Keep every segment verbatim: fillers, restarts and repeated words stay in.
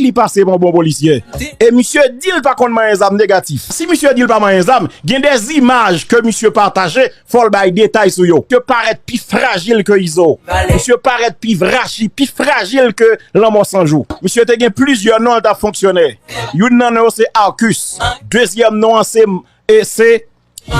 li pase pou yon bon polisye. E misye di l pa konn manyen zam negatif. Si misye di l pa manyen zam, gen de zimaj ke misye pataje, fò l bay detay sou yo. Misye parèt pi frajil ke Izo. Misye parèt pi vraji, pi frajil ke Lanmò San Jou. Misye te gen plizyè non, l t ap fonksyone. Youn nan non yo se Arcus. Dezyèm non an se, e se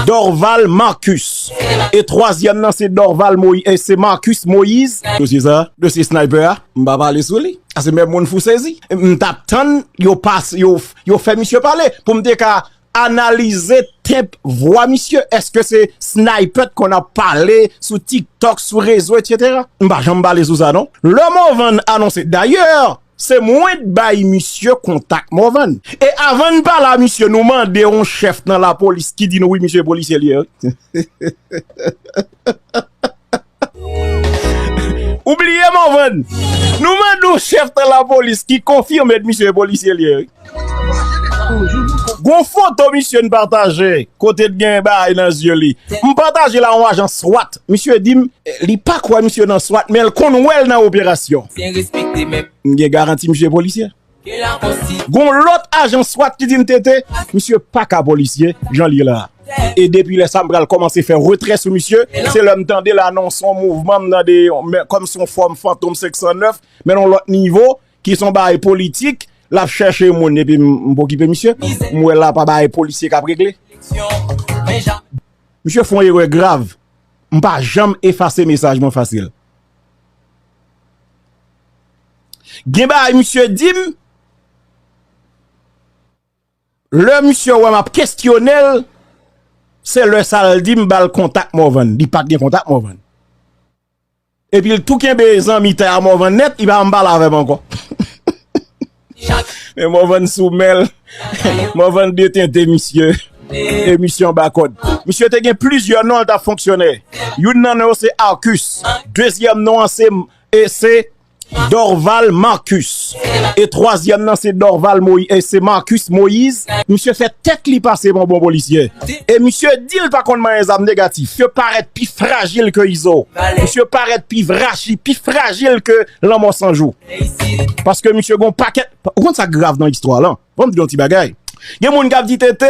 Dorval Marcus. E twazyèm nan se Dorval Moïse, e se Marcus Moïse. Dosye sa, dosye sniper a, m pa pale sou li. A se menm moun fou sezi. M t ap tann yo pas, yo, yo fè misye pale pou m te ka analize tenp vwa misye. Èske se sniper konn ap pale sou TikTok, sou rezo, etsetera? M pa janm pale sou sa, non. Lè Morvan anonse, dayè, se mwen t bay misye kontak Morvan. E avan n pale a misye, nou mande yon chèf nan lapolis ki di nou, wi, misye polisye li ye, wi. Ou bliye Morvan? Nou mande yon chèf nan lapolis ki konfime misye polisye li ye, wi. Gon foto misye n pataje, kote t gen bagay nan zye li. M pataje la yon ajan swat. Misye di m, eh, li pa kwè misye nan swat, men l konn wè l nan operasyon. M gen garanti misye polisye. Gon lòt ajan swat ki di m, Tete, misye pa ka polisye, jan l ye la. E depi lè sa, m pral kòmanse fè retrè sou misye. Se lè m tande l anonse yon mouvman, m tande yon, men, kòmsi yon fòm Fantom senk san nèf, men yon lòt nivo, ki se yon bagay politik, l ap chèche moun, epi m, m pa okipe misye. M wè la pa bagay polisye k ap regle. Misye fè yon erè grav. M pa janm efase mesaj mwen fasil. Gen bagay misye di m, lè misye wè m ap kestyone l, se lè sa l di m ba l kontak Morvan. Li pa t gen kontak Morvan. Epi l tou kenbe zanmitay a Morvan nèt, li pa janm pale avè m ankò. Men Morvan sou men l. Morvan detente misye. E misye anba kòd. Misye te gen plizyè non, l t ap fonksyone. Youn nan non yo se Arcus. Dezyèm non an se, e se Dorval Marcus. E twazyèm nan se Dorval Moïse, e se Marcus Moïse. Misye fè tèt li pase pou yon bon polisye. E misye di l pa konn manyen zam negatif. Misye parèt pi frajil ke Izo. Misye parèt pi vraji, pi frajil ke Lanmò San Jou. Paske misye gon pakèt, ou konn sa k grav nan istwa lan? Ban m di w yon ti bagay. Gen moun k ap di, Tete,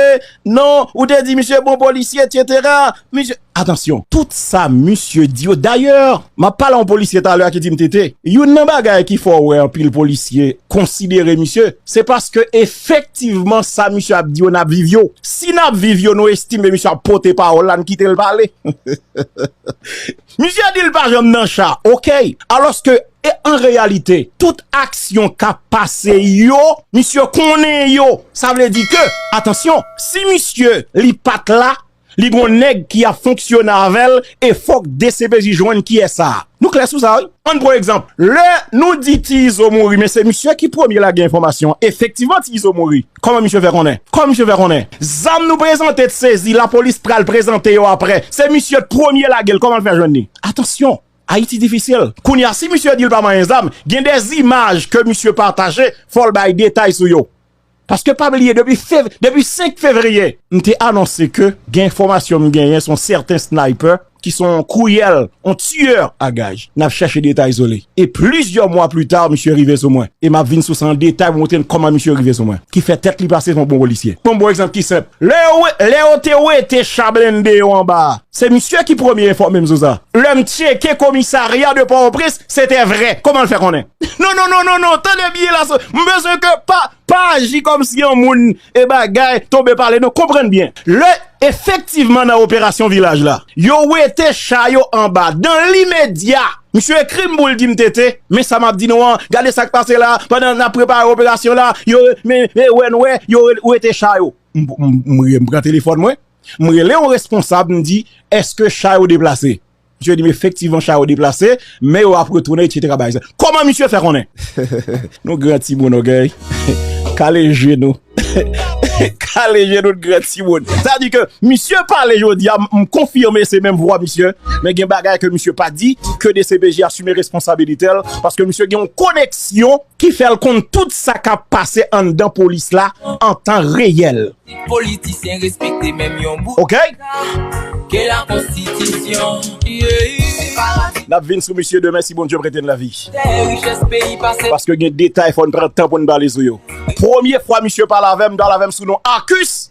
non, ou te di misye bon polisye, etsetera. Misye, atansyon, tout sa misye di yo. Dayè, m ap pale a yon polisye talè ki di m, Tete, youn nan bagay ki fè w wè anpil polisye konsidere misye, se paske efektivman sa misye ap di yo, n ap viv yo. Si n ap viv yo, nou estime misye ap pote pawòl la, n kite l pale. Misye di l pa janm nan cha, oke? Alòske, e, an reyalite, tout aksyon k ap pase yo, misye konnen yo. Sa vle di ke, atansyon, si misye li pa t la, li gon nèg ki ap fonksyone avè l, e fòk D C P J jwenn kiyès sa. Nou klè sou sa, wi. Ann pran egzanp, lè nou di Ti Izo mouri, men se misye ki premye lage enfòmasyon an. Efektivman, Ti Izo mouri. Kòman misye fè konnen? Kòman misye fè konnen? Zam nou prezante t sezi, lapolis pral prezante yo aprè. Se misye t premye lage l, kòman l fè jwenn li? Atansyon, Ayiti difisil. Kounye a, si misye di l pa manyen zam, gen de zimaj ke misye pataje, fò l bay detay sou yo. Paske pa bliye, depi fev-, depi senk fevriye, m te anonse ke gen enfòmasyon m genyen se yon sèten sniper ki se yon kriyèl, yon tiyè a gaj. N ap chèche detay sou li. E plizyè mwa pli ta, misye rive sou mwen. E m ap vin sou sa an detay pou montre n kòman misye rive sou mwen. Ki fè tèt li pase se yon bon polisye. Bon, bon egzanp ki senp. Lè yo, lè yo te wete cha blende yo anba a, se misye ki premye enfòme m sou sa. Lè m tcheke komisarya de Pòtoprens, se te vrè. Kòman l fè konnen? Non, non, non, non, non, tande byen la, m bezwen ke pa, pa aji kòmsi yon moun e bagay tonbe pale, non, konprann byen. Lè efektivman nan operasyon Vilaj la, yo wete cha yo anba, dan limedya, misye ekri m pou l di m, Tete, men sa m ap di nou an, gade sa k pase la, pandan n ap prepare operasyon la, yo, men, men, wè, n wè, yo wete cha yo. M, m, m, m pran telefòn mwen, m rele yon responsab, m di, èske cha yo deplase? Misye di m efektivman cha yo deplase, men yo ap retounen, etsetera bagay sa. Kòman misye fè konnen? Nou gran timoun, oke? Kale je nou. Kale je nou, n gran timoun. Sa di ke misye pale jodi a, m, m konfime se menm vwa misye, men gen bagay ke misye pa di, ke D C P J asime responsabilite l, paske misye gen yon koneksyon ki fè l konn tout sa k ap pase anndan polis la an tan reyèl. Politisyen respekte menm yon bout Ok? ke la konstitisyon. Yeah. Se pa N ap vin sou misye demen si Bondye prete n lavi. Richès peyi pase. Paske gen detay fò n pran tan pou n pale sou yo. Premye fwa misye pale avè m, pale avè m sou non Akis.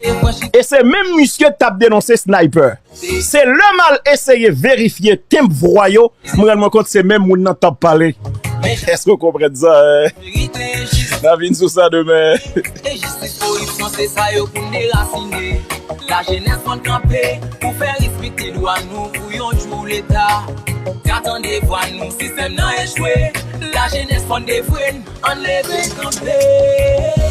E se menm misye k t ap denonse Sniper. Se lè m al eseye verifye tenb vwa yo, m rann mwen kont se menm moun nan t ap pale. Èske w konprann sa? N a vin sou sa demen. Enjistis, koripsyon, se sa yo pou n derasine. Lajenès fò n kanpe pou fè respekte dwa nou pou yon jou Leta ka tande vwa nou. Sistèm nan echwe. Lajenès fò n devwe n, ann leve kanpe.